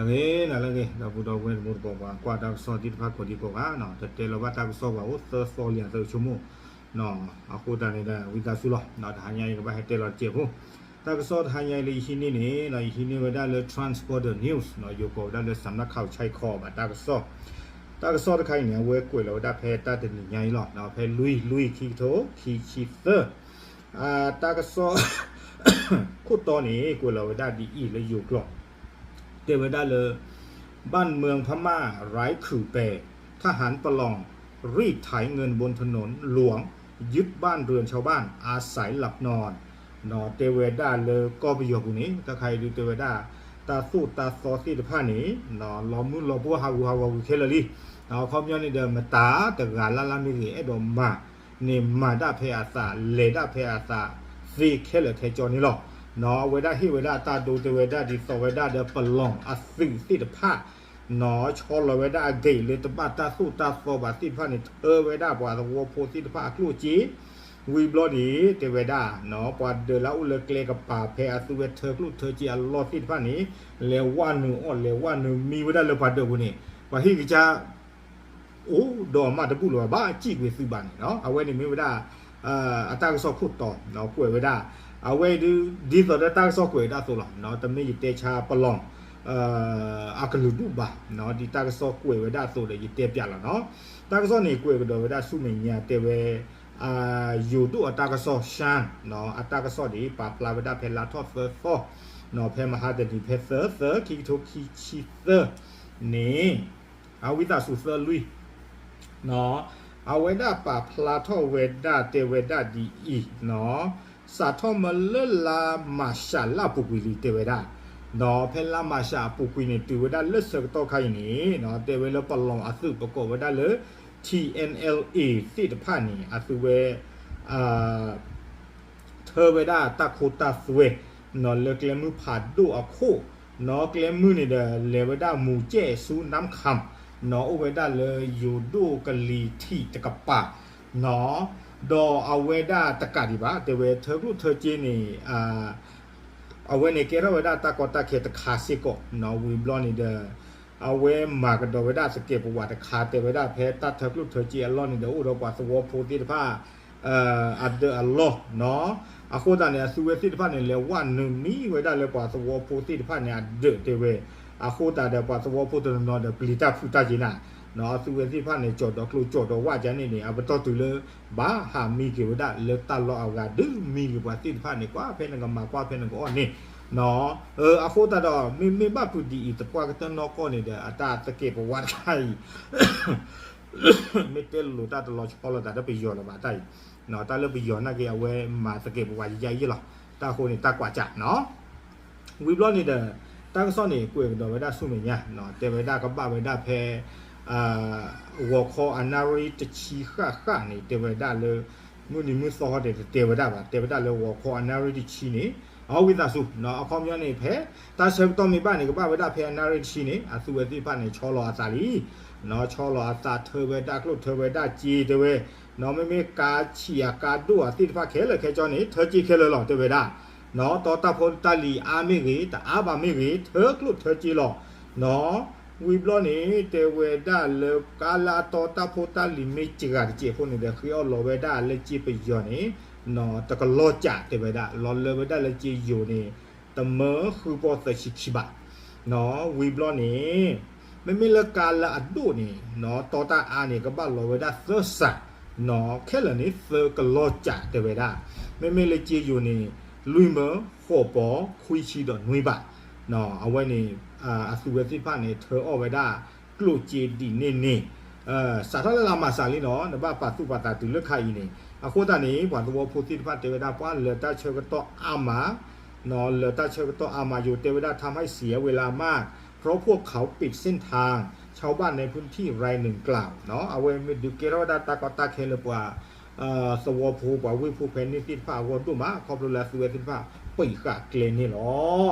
ဂ့ၤနၤလၢအဂ့ၤ ဒီပုၢ်ဒီဝဲၢ်တံၤသကိး ပှၤကွၢ်တၢ်ကစီၣ်သ့ၣ်တဖၣ်ကိးဒံကိးဂၤ, တတဲလီၤဘၣ်တၢ်ကစီၣ်ဘၣ်အိၣ်သၢသီလံ အသးကဆိကမိၣ်, အဃိသတးန့ၣ်ဒီး ဝံသးစူၤလီၤ, တဟါညါအံၤကဘၣ်ဟဲတဲလီၤတစဲးဖိ, တၢ်ကစီၣ်တဟါညါအံၤလၢယဟံးန့ၢ်န့ၣ် ယဟံးန့ၢ်ဝဲဒၣ်လၢ Trans Border News ယိၤကိးဝဲဒၣ်လၢ စးနၢခးခီ ဘၣ်တၢ်ကစီၣ်, တၢ်ကစီၣ်တခါအံၤန့ၣ် အဝဲကွဲးလီၤဝဲဒၣ်ဖဲတၢ်တနံၤညါအံၤလီၤ, ဖဲလွံၢ်လွံၢ် ခံကထိခံဆံသၢ တၢ်ကစီၣ် ခိၣ်တီန့ၣ် ကွဲးလီၤဝဲဒၣ်ဒ်အံၤလၢယိၤကျိာ်, တဲဝဲဒၣ်လၢ บ้านเมืองพม่าไร้ขื่อแปร ทหารปลองรีดไถเงินบนถนนหลวง ยึดบ้านเรือนชาวบ้านอาศัยหลับนอน တဲဝဲဒၣ်လၢကီၢ်ပယီၤပူၤန့ၣ် တၢ်ခါအံၤဒုးတဲဝဲဒၣ် တၢ်သိၣ်တၢ်သီသ့ၣ်တဖၣ်န့ၣ် လီၤမုၢ်လီၤပှီၢ်ဟးဂူာ်ဟးဂီၤကွံာ်ခဲလၢာ်လံ, အခီပညီန့ၣ်ဒီး မတၤတဂၤလၢ်လၢ်မ့ၢ်ဂ့ၤ အဲၣ်ဒိးမၤန့ၣ် မၤဒၣ်ဖဲအသး လဲၤဒၣ်ဖဲအသးသ့ခဲလၢာ်ခဲကၠီန့ၣ်လီၤ. အဝဲဒၣ်ဟ့ၣ်ဝဲဒၣ်တၢ်ဒိတဲဝဲဒၣ်ဒ်သိးဝဲဒၣ်ဒီး ပလီၢ်အသုးသ့ၣ်တဖၣ် ဆီလီၤဝဲဒၣ်အဂ့ၢ်လၢတဘၣ်တၢ်သိၣ်တၢ်သီဘၣ်သ့ၣ်တဖၣ်န့ၣ် ထၢဝဲဒၣ်ပှၤသဝီဖိသ့ၣ်တဖၣ်အကျိၣ်စ့, ဝံၤဘျီန့ၣ် တဲဝဲဒၣ် ပှၤဒၢးလၢအအိၣ်လၢကျဲကပၤဖဲအသုဝဲထၢကျိၣ်ထၢစ့အလီၢ်သ့ၣ်တဖၣ်န့ၣ် လဲၤဝဲနုာ်အီၣ်လဲၤဝဲနုာ်မံဝဲဒၣ်လၢပှၤဒၢးပူၤန့ၣ် ပှၤဟံၣ်ကစၢ် အိၣ်ဒီးအမါတဘူၣ်လၢၤဘၣ် ဘၣ်စံၣ်ကွံာ်သုဘၣ်န့ၣ် အဝဲန့ၣ်မ့ၢ်ဝဲဒၣ် အတၢ်ကစီၣ်ခိၣ်တီ ကွဲးဝဲဒၣ် အဝဲဒ်သိးဒီးတၢ်ကစီၣ်ကွဲးဝဲဒၣ်အသိးလီၤ. တမ့ၢ်ယတဲဆါပလီၢ် အကလုာ်ဒူၣ်ဘၣ်, ဒ်တၢ်ကစီၣ်ကွဲးဝဲဒၣ်အသိးဒီး ယတဲပၠးလီၤနီၤ. တၢ်ကစီၣ်န့ၣ် ကွဲးကဒီးဝဲဒၣ်ဆူမဲာ်ညါတဲဝဲ ယိၤဒိၣ်အတၢ်ကစီၣ် ရှမ်း အတၢ်ကစီၣ်န့ၣ် ပာ်ဖျါဝဲဒၣ်ဖဲလါထီၣ်သၢသီ ဖဲမဟါတနံၤ ဖဲသၢသၢ ခံကထိခံဆံသၢန့ၣ် အဝံသးစူၤသၢလွံၢ် အဝဲဒၣ်ပာ်ဖျါထီၣ်ဝဲဒၣ်တဲဝဲဒၣ်ဒ်အံၤ, စးထီၣ်မၢလၢလါမၢ်ၡးလၢအပူၤကွံာ်လံတဲဝဲဒၣ်, ဒီးဖဲလါမၢ်ၡးအပူၤကွံာ်န့ၣ် တုၤဝဲဒၣ်လၢဆၢကတီၢ်ခါအံၤန့ၣ် တဲဝဲလၢပလီၢ်အသုးပကိးဝဲဒၣ်လၢ ထံ NLA သ့ၣ်တဖၣ်န့ၣ် အသုဝဲ ထၢဝဲဒၣ်တၢ်ခိတၢ်သွဲ လၢကျဲမုၢ်ဖးဒိၣ်အခိၣ်, နီၢ်ကျဲမုၢ်န့ၣ်ဒီး လဲၤဝဲဒၣ်မူၤကဲၣ်ဆူနၢမ်ခၢမ်, နီၢ်အိၣ်ဝဲဒၣ်လၢယိၤဒိၣ်ကလံၤထံးတကပၤ, ဒီးအဝဲဒၣ်တကးဒံးဘၣ် တဲဝဲထၢကျိၣ်ထၢစ့န့ၣ် အဝဲန့ၣ်ကဲထီၣ်ဝဲဒၣ်တၢ်ကီတၢ်ခဲတခါစ့ၢ်ကီး, ဝံၤဘျီန့ၣ်ဒီး အဝဲမၤကဒီးဝဲဒၣ်သကဲးပဝးတခါ တဲဝဲဒၣ်ဖဲတၢ်ထၢကျိၣ်ထၢစ့အလီၢ်န့ၣ်ဒီး အိၣ်ဒီးပှၤသဝီဖိသ့ၣ်တဖၣ် အဒၢးအလီၢ်နီၤ, အဃိသတးန့ၣ် အသုဝဲသ့ၣ်တဖၣ်န့ၣ် လဲၤဝဲနုာ်မံဝဲဒၣ်လၢပှၤသဝီဖိသ့ၣ်တဖၣ်န့ၣ် အဒၢးတဲဝဲ, အဃိသတးဒီးပှၤသဝီဖိတနီၤနီၤဒီး ပျံၤတၢ်ဖုးတၢ်က့ၤနၤ, အသုဝဲသ့ၣ်တဖၣ်န့ၣ် ကၠီၣ်ဒီးကျိကၠီၣ်ဒီးဝၣ်ကန့ၣ်န့ၣ် အပတီၢ်တုၤလၢ ဘၣ်ဟးမံက့ၤဝဲဒၣ်လၢတၢ်လီၢ်အဂၤ ဒုးမံက့ၤပှၤသ့ၣ်တဖၣ်န့ၣ် ကွၢ်ဖဲနကမၤကွၢ်ဖဲနကအီၣ်န့ၣ် အဃိသတးဒီး မ့မ့ၢ်ဘၣ်ဖုးဒ်အံၤ သပှၢ်ကတၢၢ်နီၢ်ကီၢ်န့ၣ်ဒီး အတၢ်သကဲးပဝးတခါအံၤ မ့ၢ်တဲလိၤတၢ်တလီၤဆီလိာ်သးဒီးပယီၤလၢၤဘၣ်တၢ်အံၤ, တၢ်လၢပယီၤနာ်က့ အဝဲမၤသကဲးပဝးယယဲၢ်အံၤလီၤ. တၢ်အဃိန့ၣ် တၢ်ကွၢ်စၢ်နီၤ ဝံၤဘျီန့ၣ်ဒီး တၢ်ကစီၣ်န့ၣ် ကွဲးကဒီးဝဲဒၣ်ဆူမဲာ်ညါ, တဲဝဲဒၣ်ကဘၣ်ဝဲဒၣ်ဖဲ ဂီၤခီအနၣ်ရံၣ်တဆံဃၣ်ဃၣ်န့ၣ် တဲဝဲဒၣ်လၢ မုၢ်နံၤမုၢ်သီဟီန့ၣ် တတဲဝဲဒၣ်ဘၣ်, တဲဝဲဒၣ်လၢဂီၤခီအနၣ်ရံၣ်တဆံန့ၣ် အဝံသးစူၤ အခီပညီန့ၣ် ဖဲတၢ်ဆၢကတီၢ်မ့ၢ်ဘၣ်န့ၣ် ကဘၣ်ဝဲဒၣ်ဖဲအနၣ်ရံၣ်တဆံန့ၣ် အသုဝဲသ့ၣ်တဖၣ်န့ၣ် ဆီလီၤအသးလံ, ဆီလီၤအသးထၢဝဲဒၣ်ကျိၣ်ထၢဝဲဒၣ်စ့တဲဝဲ, မ့မ့ၢ်ကါဆံးအကါဒိၣ်အသ့ၣ်တဖၣ်ခဲလၢာ်ခဲဆ့န့ၣ် ထၢစ့ခဲလၢာ်လီၤ တဲဝဲဒၣ် တီတၢ်ဖိတၢ်လံၤအါမ့ၢ်ဂ့ၤ တအါဘၣ်မ့ၢ်ဂ့ၤ ထၢကျိၣ်ထၢစ့လီၤ. ဝံၤဘျီန့ၣ် တဲဝဲဒၣ်လၢကါလၢအတီတၢ်ဖိတၢ်လံၤမ့ၢ်စှၤတစဲးဖိန့ၣ်ဒီး ဃ့အီၣ်လီၤဝဲဒၣ်လၢစ့ပယီၤန့ၣ် တကလီၢ်ကၠးတဲဝဲဒၣ် လီၤလၢဝဲဒၣ်လၢစ့ယိၤန့ၣ် တမၢဃုပီၢ်သၢဆံခံဘး ဝံၤဘျီန့ၣ် မ့မ့ၢ်လၢကါလၢအဒိၣ်န့ၣ် တီတၢ်အါန့ၣ် ကဘၣ်လီၤဝဲဒၣ်သၢစး ခဲလၢာ်န့ၣ် သၢကလီၢ်ကၠးတဲဝဲဒၣ်, မ့မ့ၢ်လၢစ့ယိၤန့ၣ် လွံၢ်မၢဃိးပီၢ်ခွံဆံဒီးနွံဘး, အဝဲန့ၣ် အသုဝဲသ့ၣ်တဖၣ်န့ၣ် ထၢအီၣ်ဝဲဒၣ် ကျိၣ်စ့ဒ်န့ၣ်န့ၣ် စးထီၣ်လၢလါမၢ်ၡးလံနီၤ နဘၣ်ပာ်သူၣ်ပာ်သးတုၤလၢခါအံၤန့ၣ် အဃိသတးန့ၣ် ပှၤသဝီဖိသ့ၣ်တဖၣ်တဲဝဲဒၣ် ပှၤလၢတၢ်ဆၢကတီၢ်အါမး လၢတၢ်ဆၢကတီၢ်အါမးယိၤ တဲဝဲဒၣ် ทำให้เสียเวลามาก เพราะพวกเขาปิดเส้นทาง ชาวบ้านในพื้นที่รายหนึ่งกล่าว အဝဲမ့ၢ်ဒုးကဲထီၣ်ဝဲဒၣ်တၢ်ကီတၢ်ခဲလၢပှၤ သဝီဖိ ပှၤဝ့ၢ်ဖိဖဲန့ၣ်သ့ၣ်တဖၣ်အဂီၢ်ဒိၣ်မး ခီဖျိလၢအသုဝဲသ့ၣ်တဖၣ် ပံာ်ဃာ်ကျဲန့ၣ်လီၤ.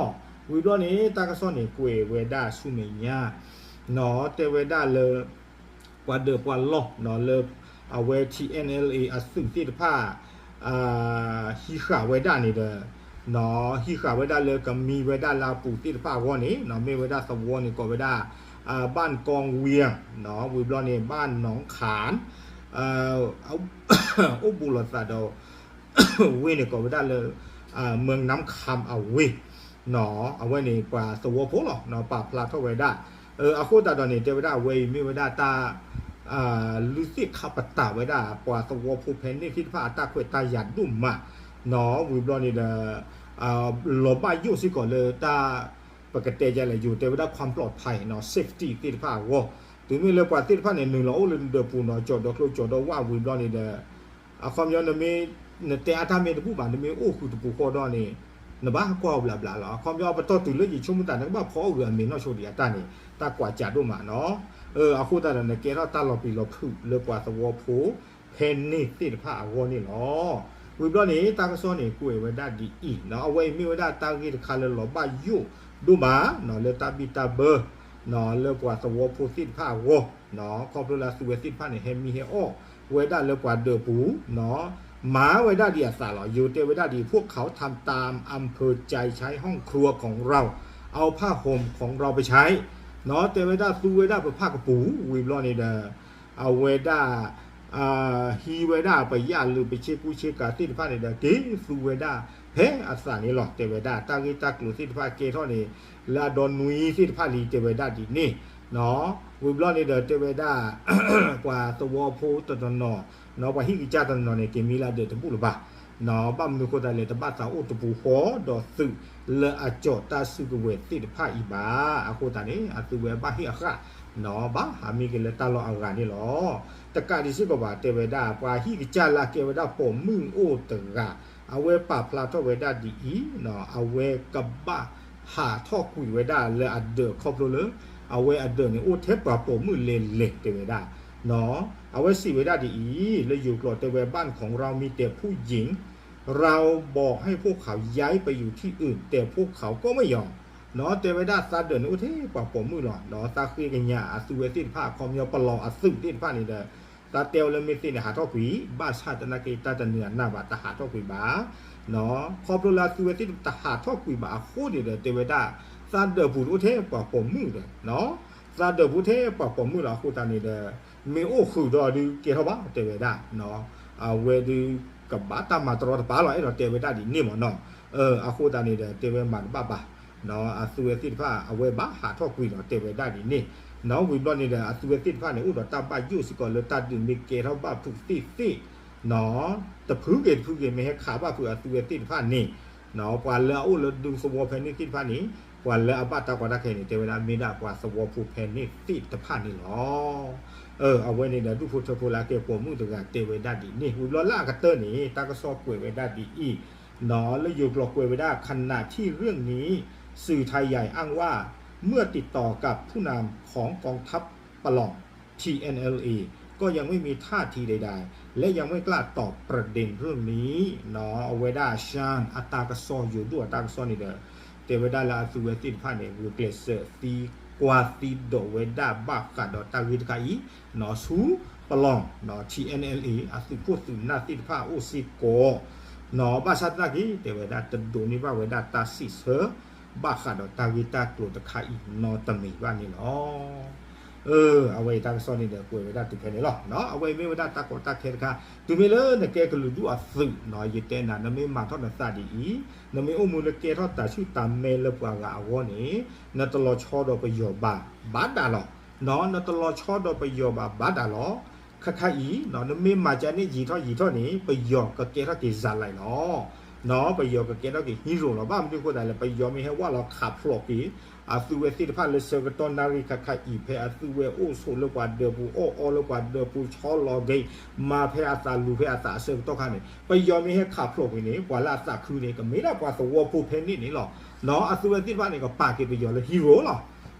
ဝံၤဘျီန့ၣ် တၢ်ကစီၣ်န့ၣ် ကွဲးဝဲဒၣ်ဆူမဲာ်ညါ တဲဝဲဒၣ်လၢ ပှၤဒၢးပှၤလီၢ် လၢ အဝဲ ထံ NLA အသုးသ့ၣ်တဖၣ် ဟံးဃာ်ဝဲဒၣ်န့ၣ်ဒီး နီၣ် ဟံးဃာ်ဝဲဒၣ်လၢကမံဝဲဒၣ်လၢအပူၤသ့ၣ်တဖၣ်အဂီၢ်န့ၣ် နီၣ် မ့ၢ်ဝဲဒၣ်သဝီန့ၣ် ကိးဝဲဒၣ် ဘၣ်ကီဝ့ၢ် နီၣ် ဝံၤဘျီန့ၣ် ဘၣ်နီၣ်ခၣ် အိၣ်ဘူးလိာ်သးဒီး ဝ့ၢ်န့ၣ် ကိးဝဲဒၣ်လၢ မၢနၢခၢမ်အဝ့ၢ် နီၣ် အဝဲန့ၣ်ပှၤသဝီဖိလီၤ နီၣ် ပာ်ဖျါထီၣ်ဝဲဒၣ် အဃိသတးဒီးန့ၣ် တဲဝဲဒၣ်အဝဲအံၤမ့ၢ်ဝဲဒၣ်တၢ် လုၢ်သ့ၣ်ခါပတာ်ဝဲဒၣ် ပှၤသဝီဖိဖဲန့ၣ်သ့ၣ်တဖၣ်အတၢ်ခွဲးတၢ်ယာ်ဒိၣ်မး နီၣ် ဝံၤဘျီန့ၣ်ဒီး လီၤဘၣ်ယိၣ်စ့ၢ်ကီးလၢတၢ် ပကတဲဒ်လဲၣ် ယိၤတဲဝဲဒၣ် ความปลอดภัย နီၣ် safety သ့ၣ်တဖၣ်အဂီၢ် တုၤမ့ၢ်လၢပှၤသ့ၣ်တဖၣ်န့ၣ် နုာ်လီၤအိၣ်လၢနဒၢးပူၤနီၣ် ကၠီၣ်ဒီးကျိကၠီၣ်ဒီးဝၣ်ဝံၤဘျီန့ၣ်ဒီး အခီပညီနမ့ၢ် နတဲအါတၢ်မ့ၢ်တဘူၣ်ဘၣ် နမ့ၢ်အိၣ်ဃုာ်တပူၤဃီဒီးန့ၣ် နဘၣ်ကွၢ်အီၤဘျးဘျးလီၤ အခီပညီပတီၢ်တုၤလၢယဆိကမိၣ်သး နကဘၣ်ဖီအီၣ်ဂုာ်အမ့ၢ်နီၢ်ဆိဒံးအတၢ်န့ၣ် တၢ်ကွၢ်စးဒိၣ်မးနီၣ် အဃိသတးဒီး နကဲထီၣ်တၢ်လီၤပျံၤလီၤဖုးလၢပှၤသဝီဖိ ဖဲန့ၣ်သ့ၣ်တဖၣ်အဂီၢ်န့ၣ်လီၤ. ဝံၤဘျီန့ၣ် တၢ်ကစီၣ်န့ၣ် ကွဲးဝဲဒၣ်ဒ်အံၤနီၣ် အဝဲအံၤမ့ၢ်ဝဲဒၣ်တၢ်ဂ့ၢ်တခါလၢလီၤဘၣ်ယိၣ်ဒိၣ်မးနီၣ် လၢတၢ်ဘံၣ်တၢ်ဘၢ နီၣ် လၢပှၤသဝီဖိသ့ၣ်တဖၣ်အဂီၢ် နီၣ် ခီဖျိလၢအသုးဝဲသ့ၣ်တဖၣ်န့ၣ် ဟဲမံဟဲအီၣ်ဝဲဒၣ်လၢပှၤဒၢးပူၤ နီၣ် မၤဝဲဒၣ်ဒ်အသးလီၤ ယိၤတဲဝဲဒၣ်ဒ် พวกเขาทำตามอำเภอใจใช้ห้องครัวของเรา เอาผ้าห่มของเราไปใช้ နီၣ် တဲဝဲဒၣ်သူဝဲဒၣ်ပဖၣ်ကပူၤ ဝံၤဘျီန့ၣ်ဒီး အဝဲဒၣ် ဟံးဝဲဒၣ်ပယၣ်လုာ်ပဆ့ကူဆ့ကၤသ့ၣ်တဖၣ်န့ၣ်ဒီး က့ၤသူဝဲဒၣ်ဖဲအသးန့ၣ်လီၤ တဲဝဲဒၣ် တၢ်ဂ့ၢ်တၢ်ကျိၤသ့ၣ်တဖၣ်ကဲထီၣ်န့ၣ် လၢအဒီနွံသ့ၣ်တဖၣ်လံ တဲဝဲဒၣ်ဒ်န့ၣ် နီၣ် ဝံၤဘျီန့ၣ်ဒီးတဲဝဲဒၣ် ပှၤသဝီဖိတနီၤနီၤ နီၣ် ပှၤဟံၣ်ကစၢ်တနီၤနီၤန့ၣ် က့ၤမံလၢအဒၢးတဘူၣ်လၢၤဘၣ် နီၣ် ဘၣ်မနုၤအဃိသတးလဲၣ် တဘၣ်သးအိၣ်တပူၤဃီဒီးသုးလၢအကၠီၣ်တၢ်စုကဝဲၤသ့ၣ်တဖၣ်အံၤဘၣ် အဃိသတးန့ၣ် အသုးဝဲဘၣ်ဟ့ၣ်အဃၣ် နီၣ် ဘၣ်ဟးမံက့ၤလၢတၢ်လီၢ်အဂၤန့ၣ်လီၤ. တကးဒံးစ့ၢ်ကီးဘၣ် တဲဝဲဒၣ် ပှၤဟံၣ်ကစၢ်လၢအကဲဝဲဒၣ်ပိာ်မုၣ်အိၣ်တဂၤ အဝဲပာ်ဖျါထီၣ်ဝဲဒၣ်ဒ်အံၤ နီၣ် အဝဲကဘၣ်ဟးထီၣ်ကွံာ်ဝဲဒၣ်လၢအဒၢးခီဖျိလၢ အဝဲအဒၢးန့ၣ် အိၣ်ထဲပှၤပိာ်မုၣ်လဲၤလဲၤတဲဝဲဒၣ် နီၣ် အဝဲစံးဝဲဒၣ်ဒ်အံၤ လၢယိၤကျိာ်တဲဝဲ บ้านของเรามีแต่ผู้หญิง เราบอกให้พวกเขาย้ายไปอยู่ที่อื่น แต่พวกเขาก็ไม่ยอม နီၣ် တဲဝဲဒၣ်သးဒၢးန့ၣ် အိၣ်ထဲပှၤပိာ်မုၣ်လီၤ နီၣ် သးဃ့ကညးအသုးဝဲသ့ၣ်တဖၣ် အခီပညီပလီၢ်အသုးသ့ၣ်တဖၣ်န့ၣ်ဒီး သးတဲဝဲလၢမ့ၢ်သ့န့ၣ် ဟးထီၣ်ကွံာ် ဘၣ်ဆၣ်သနာ်က့ တၢ်တနုာ်အနၢ်ဘၣ် တဟးထီၣ်ကွံာ်ဘၣ် နီၣ် ခီဖျိလၢအသုးဝဲသ့ၣ်တဖၣ်တဟးထီၣ်ကွံာ်ဘၣ်အဃိန့ၣ်ဒီး တဲဝဲဒၣ် သးဒၢးပူၤအိၣ်ထဲပှၤပိာ်မုၣ်ဒီး နီၣ် သးဒၢးပူၤထဲပှၤပိာ်မုၣ်လီၤ အဃိသတးန့ၣ်ဒီး မ့ၢ်အိၣ်ဃုာ်ဒီးဒုးကဲထီၣ်ဘၣ် တဲဝဲဒၣ် နီၣ် အဝဲဒုးကဘၣ်တၢ်မၤတရီတပါလီၤ အဲၣ်ဒိးတဲဝဲဒၣ်ဒ်န့ၣ်မ့ၢ်နီၣ် အဃိသတးန့ၣ်ဒီး တဲဝဲမၤတဘၣ်ဘၣ် နီၣ် အသုးဝဲသ့ၣ်တဖၣ် အဝဲဘၣ်ဟးထီၣ်ကွံာ်လီၤ တဲဝဲဒၣ်ဒ်န့ၣ် နီၣ် ဝံၤဘျီန့ၣ်ဒီး အသုးဝဲသ့ၣ်တဖၣ်န့ၣ် အိၣ်ဒီးတၢ်ဘၣ်ယိၣ်စ့ၢ်ကီးလၢတၢ်ဒုးမ့ၢ်ကဲထီၣ်ဘၣ်ဖုးသ့ၣ်သ့ၣ် နီၣ် တဖုဂ့ၤတဖုဂ့ၤ မ့ၢ်ဟဲခးဘၣ်ဖုးအသုးဝဲသ့ၣ်တဖၣ်န့ၣ် နီၣ် ပှၤလၢအအိၣ်လၢဒူသဝီဖဲန့ၣ်သ့ၣ်တဖၣ်န့ၣ် ပှၤလၢအဘၣ်တၢ်ကီတၢ်ခဲန့ၣ် တဲဝဲဒၣ်မ့ၢ်ဒၣ်ပှၤသဝီဖိဖဲန့ၣ်သ့ၣ်တဖၣ်န့ၣ်လီၤ. အဝဲန့ၣ်ဒီး ဒူၣ်ဖိထၢဖိလၢအကဲပိာ်မုၣ်တဂၤတဲဝဲဒၣ်ဒ်န့ၣ် ဝံၤဘျီလၢအကတၢၢ်န့ၣ် တၢ်ကစီၣ်ကွဲးဝဲဒၣ်ဒ်အံၤ နီၣ် လၢယိၤကျိာ်ကွဲးဝဲဒၣ် ขณะที่เรื่องนี้ สื่อไทยใหญ่อ้างว่า เมื่อติดต่อกับผู้นำของกองทัพปะหล่อง ทีเอ็นเอลเอ ก็ยังไม่มีท่าทีใดๆ และยังไม่กล้าตอบประเด็นเรื่องนี้ နီၣ် အဝဲဒၣ် ရှၢၣ် အတၢ်ကစီၣ် ယိၤဒိၣ်အတၢ်ကစီၣ်န့ၣ်ဒီး တဲဝဲဒၣ်လၢအသုးဝဲသ့ၣ်တဖၣ်န့ၣ် ဂုာ်ကျဲးစၢးသံကွၢ်သံဒိးဝဲဒၣ်ဘၣ်ဃးဒီးတၢ်ဂ့ၢ်တခါအံၤ နီၣ် ဆူပလီၢ် နီၣ် ထံ အ အသုးခိၣ်သုးနၢ်သ့ၣ်တဖၣ်အအိၣ်စ့ၢ်ကီး နီၣ် ဘၣ်ဆၣ်သနာ်က့ တဲဝဲဒၣ်တဒိးန့ၢ်ဘၣ်ဝဲဒၣ်တၢ်စံးဆၢ ဘၣ်ဃးဒီးတၢ်ဂ့ၢ်တၢ်ကျိၤတခါအံၤနီတမံၤဘၣ်န့ၣ်လီၤ. အဝဲအံၤတၢ်ကစီၣ်န့ၣ်ဒီး ကွဲးဝဲဒၣ်တုၤဖဲန့ၣ်လီၤ. အဝဲအံၤမ့ၢ်ဝဲဒၣ်တၢ်ကီတၢ်ခဲတခါ တုၤမ့ၢ်လၢနကဲကလုာ်ဒူၣ်အသုး ယတဲနၤ နမ့ၢ်မၤထီၣ်နသးဒ်အံၤ နမ့ၢ်အိၣ်မူလၢကဲထီၣ်တၢ်ဆူၣ်တၢ်မဲလၢပှၤဂၤအဂီၢ်န့ၣ် နတလီၤဆီဒီးပယီၤဘၣ်ဘၣ်ဒၣ်လီၤ. နတလီၤဆီဒီးပယီၤဘၣ်ဘၣ်ဒၣ်လီၤ. ခါခါအံၤ နမ့ၢ်မၤကန့ၣ်ယံာ်ထီၣ်ယံာ်ထီၣ်န့ၣ် ပယီၤကကဲထီၣ်က့ၤ ဇာတ်လိုက် လီၤ. နီၣ် ပယီၤကကဲထီၣ်က့ၤ hero လီၤ. ဘၣ်မနုၤအဃိသတးလဲၣ် ပယီၤမ့ၢ်ဟဲဝၣ်လီၤခးဖျိးက့ၤ အသုးဝဲသ့ၣ်တဖၣ်လၢဆၢကတီၢ်နၣ်ရံၣ်ခါခါအံၤ ဖဲအသုးဝဲအိၣ်ဆိးလၢပှၤဒၢးပူၤ အီၣ်အီလၢပှၤဒၢးပူၤ ဆီလီၤက့ၤ မၤဖဲအသးလူၤဖဲအသးအဆၢကတီၢ်ခါန့ၣ် ပယီၤမ့ၢ်ဟဲခးဖျိးက့ၤန့ၣ် ပှၤလၢအသးခုန့ၣ် ကမ့ၢ်ဒၣ်ပှၤသဝီဖိဖဲန့ၣ်န့ၣ်လီၤ. နီၣ် အသုးဝဲသ့ၣ်တဖၣ်န့ၣ် ကပာ်က့ၤပယီၤလၢ hero လီၤ.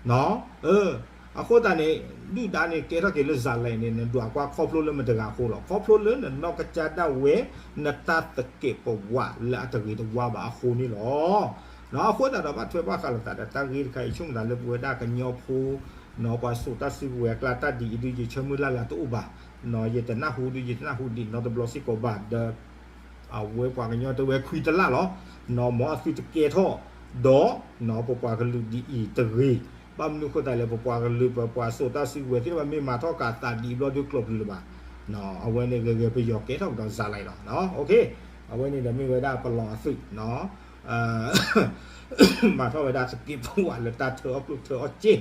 နီၣ် အဃိသတးန့ၣ် ဒုၣ်ဒါန့ၣ် ကဲထီၣ်က့ၤလၢ ဇာတ်လိုက် န့ၣ် နဒွးကွၢ်ခီဖျိလၢမတဂၤအဃိလီၤ. ခီဖျိလၢနနီၢ်ကစၢ်ဒၣ်ဝဲ နတၢ်သကဲးပဝးလၢအတဂ့ၤတဝါဘၣ်အဃိန့ၣ်လီၤ. နီၣ် အဃိသတးဒီး ဘၣ်ထွဲဘၣ်ဃးလိာ်သးဒီးတၢ်ဂ့ၢ်တခါအံၤ ဆိကမိၣ်သးလၢပဝဲဒၣ်ကညီဖိ နီၣ် ပှၤစိာ်တၢ်စုကဝဲၤအကျါ တၢ်ဒ်အံၤဒုး ယဆၢမုၢ်လၢ်လၢတအိၣ်ဘၣ်. နီၣ် ယတနၢ်ဟူဒုး ယတနၢ်ဟူဒံးနီတဘျီစ့ၢ်ကီးဘၣ်ဒီး အဝဲပှၤကညီတဲဝဲခွံတလၣ်လီၤ. နီၢ် မ်အသုတကဲထီၣ်ဒီး နီၢ် ပပှၤကလုာ်ဒ်အံၤတဂ့ၤ. ဘၣ်မနုၤအဃိသတးလဲၣ် ပပှၤကလုာ် ပပှၤစိာ်တၢ်စုကဝဲၤသ့ၣ်တဖၣ်မ့ၢ်မၤထီၣ်ကးသးဒ်အံၤဘျီဒုးကျိးပျုၤလၢၤဘၣ်. နီၢ် အဝဲန့ၣ်ဂ့ၤဂ့ၤပယီၤကဲထီၣ်ကဒီးစးလံလီၤ. အဝဲန့ၣ်ဒီးမ့ၢ်ဝဲဒၣ်ပလီၢ်အသုး နီၢ် မၤထီၣ်ဝဲဒၣ်သက့ဖိဝဲလၢတၢ်ထၢအီၣ်ကျိၣ်ထၢအီၣ်စ့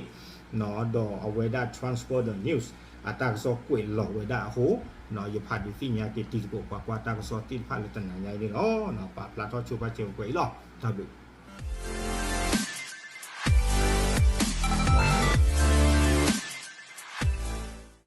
နီၢ် ဒီးအဝဲဒၣ် Transponder News အတၢ်ကစီၣ်ကွဲးလီၤဝဲဒၣ်အဃိ နီၢ် ယဖးဒုးသ့ၣ်ညါက့ၤတံၤသကိး ပှၤကွၢ်တၢ်ကစီၣ်သ့ၣ်တဖၣ်လၢတနၤညါအံၤန့ၣ်လီၤ. နီၢ် ပာ်ဖျါထီၣ်ဆိပာ်စၢၤပှဲၤအံၤလီၤ. တၢ်ဘျုး